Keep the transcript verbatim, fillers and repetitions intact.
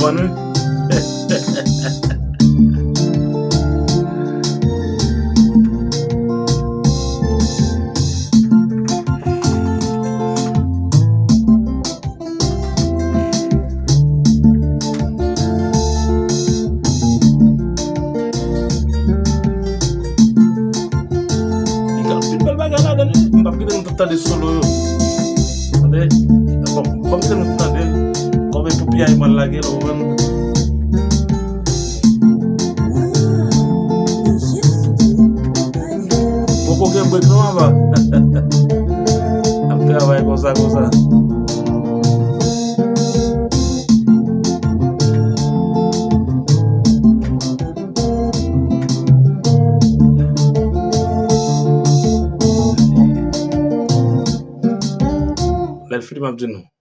Konprann wi. Li gen anpil bèl bagay ladan l wi. M p ap kite nou tout tande solo yo. Tande? Bon, ban m kite nou tout tande l. Kòm e pou piyay mwen l lage l, ou konprann? Poko gen brek non, papa. Ap travay konsa, konsa. Lè l fini, m ap di nou.